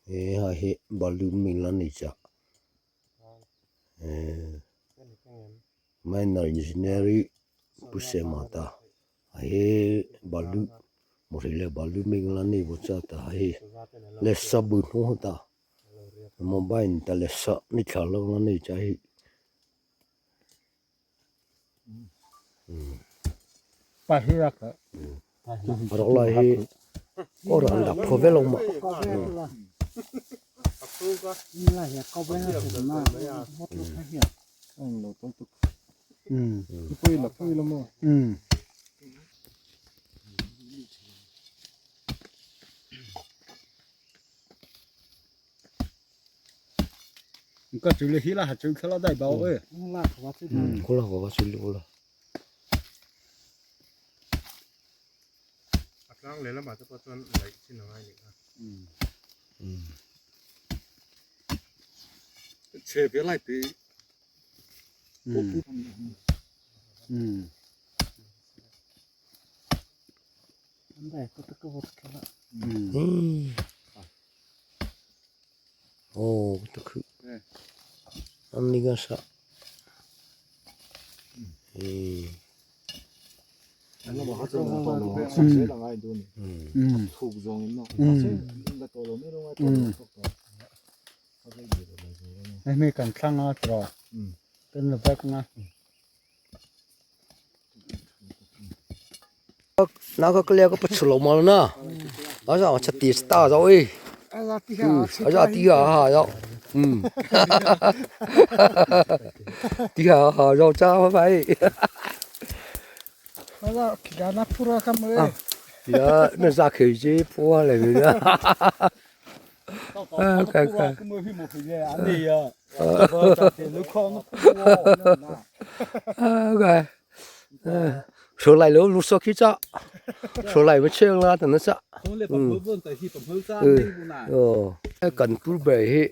He ha hi balu mil a ni chah minor engineering pu sema ta a he balu mawhri leh balu mil a ni bawk cha ta hei lesa bu hnung ta mobile ta lesa ni thla lo a ni cha hei. Rawk lai hi kawr an dak phaw vek lo mah. Ka chu le hi la ha chu khala dai bao e. Kula ko ka chu le kula. A tlang leh lamah te pawh chuan laih chin a ngai nih kha. Che ve lai te. Oh, takhu. Amni ga sa. Hei mi kan thlang a tiraw kan la vek nga. Na ka klia ka pachulo mal na. A za cha ti sta zo e. A za ti ha ha zo. Ti ha ha zo cha ma bai. Ya na za khei ji pua le mi na. Cái cái. Ok. Số lại lúc lúc sau khi cha. Số lại mới chêng la thì nó cha. Ừ. Cần cứ bể hi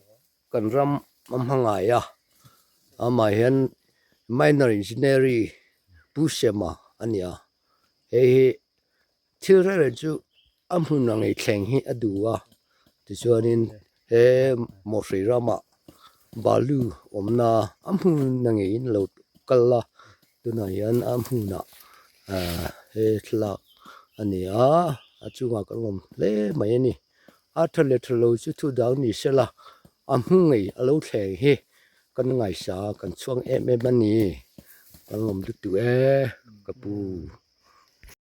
cần ram am hangai a. Amah hian minor engineering Pu Sema a ni a. Hei hi thil reng reng chu a hmun ang ei thleng hi a duh a tichuanin he mawhri ramah balu awmna a hmun a ngeiin a lo kal a tunah hian a hmunah ahh he thlalak a ni a a chungah kan awm hle mai a ni a tha leh tha lo chu thu dang ni sela a hmu ngei a lo thleng hi kan ngaisa kan chhuang em em a ni kan awm lutuk e ka pu.